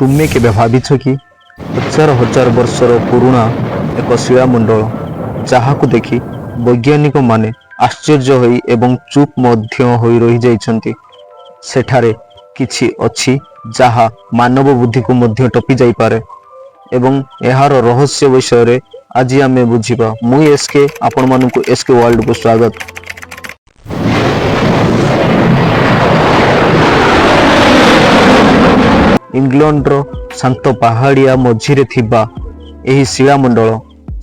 ତୁମେ କେବେ ଭାବିଛ କି, ହଜାର ହଜାର ବର୍ଷର ପୁରୁଣା ଏକ ଶିଳାମଣ୍ଡଳ, ଯାହାକୁ ଦେଖି ବୈଜ୍ଞାନିକମାନେ ଆଶ୍ଚର୍ଯ୍ୟ ହୋଇ ଏବଂ ଚୁପ୍ ମଧ୍ୟ ହୋଇ ରହିଯାଇଛନ୍ତି। ସେଠାରେ କିଛି ଅଛି ଯାହା ମାନବ ବୁଦ୍ଧିକୁ ମଧ୍ୟ ଟପି ଯାଇପାରେ ଏବଂ ଏହାର ରହସ୍ୟ ବିଷୟରେ ଆଜି ଆମେ ବୁଝିବା। ମୁଁ ଏସ୍କେ, ଆପଣମାନଙ୍କୁ ଏସ୍କେ ୱାର୍ଲଡକୁ ସ୍ୱାଗତ। ଇଂଲଣ୍ଡର ଶାନ୍ତ ପାହାଡ଼ିଆ ମଝିରେ ଥିବା ଏହି ଶିଳାମଣ୍ଡଳ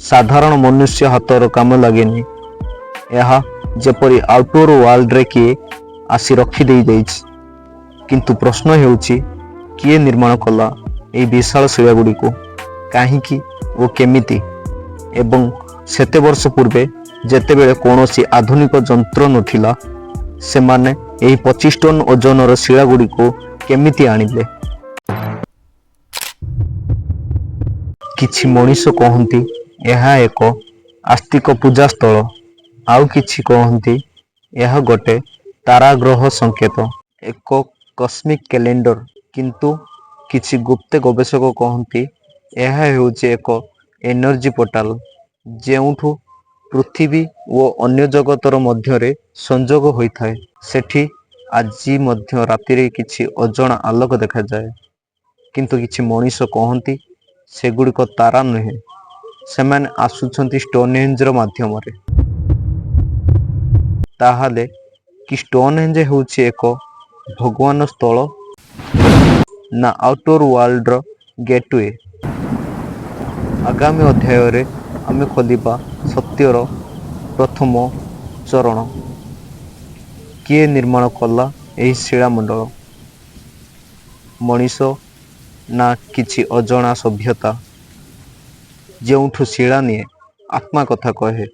ସାଧାରଣ ମନୁଷ୍ୟ ହାତର କାମ ଲାଗେନି। ଏହା ଯେପରି ଆଉଟର ୱାର୍ଲଡରେ କିଏ ଆସି ରଖିଦେଇ ଯାଇଛି। କିନ୍ତୁ ପ୍ରଶ୍ନ ହେଉଛି, କିଏ ନିର୍ମାଣ କଲା ଏହି ବିଶାଳ ଶିଳାଗୁଡ଼ିକୁ, କାହିଁକି ଓ କେମିତି? ଏବଂ ସେତେ ବର୍ଷ ପୂର୍ବେ, ଯେତେବେଳେ କୌଣସି ଆଧୁନିକ ଯନ୍ତ୍ର ନଥିଲା, ସେମାନେ ଏହି 25 ଟନ୍ ଓଜନର ଶିଳାଗୁଡ଼ିକୁ କେମିତି ଆଣିଲେ? କିଛି ମଣିଷ କହନ୍ତି ଏହା ଏକ ଆସ୍ତିକ ପୂଜା ସ୍ଥଳ, ଆଉ କିଛି କହନ୍ତି ଏହା ଗୋଟେ ତାରାଗ୍ରହ ସଂକେତ, ଏକ କସ୍ମିକ୍ କ୍ୟାଲେଣ୍ଡର। କିନ୍ତୁ କିଛି ଗୁପ୍ତ ଗବେଷକ କହନ୍ତି ଏହା ହେଉଛି ଏକ ଏନର୍ଜି ପୋର୍ଟାଲ, ଯେଉଁଠୁ ପୃଥିବୀ ଓ ଅନ୍ୟ ଜଗତର ମଧ୍ୟରେ ସଂଯୋଗ ହୋଇଥାଏ। ସେଠି ଆଜି ମଧ୍ୟ ରାତିରେ କିଛି ଅଜଣା ଆଲୋକ ଦେଖାଯାଏ। କିନ୍ତୁ କିଛି ମଣିଷ କହନ୍ତି ସେଗୁଡ଼ିକ ତାରା ନୁହେଁ, ସେମାନେ ଆସୁଛନ୍ତି ଷ୍ଟୋନହେଞ୍ଜର ମାଧ୍ୟମରେ। ତାହେଲେ କି ଷ୍ଟୋନହେଞ୍ଜ ହେଉଛି ଏକ ଭଗବାନ ସ୍ଥଳ ନା ଆଉଟର ୱାର୍ଲଡର ଗେଟୱେ? ଆଗାମୀ ଅଧ୍ୟାୟରେ ଆମେ ଖୋଲିବା ସତ୍ୟର ପ୍ରଥମ ଚରଣ। କିଏ ନିର୍ମାଣ କଲା ଏହି ଶିଳାମଣ୍ଡଳ, ମଣିଷ ନା କିଛି ଅଜଣା ସଭ୍ୟତା, ଯେଉଁଠୁ ଶିଳା ନିଏ, ଆତ୍ମା କଥା କହେ?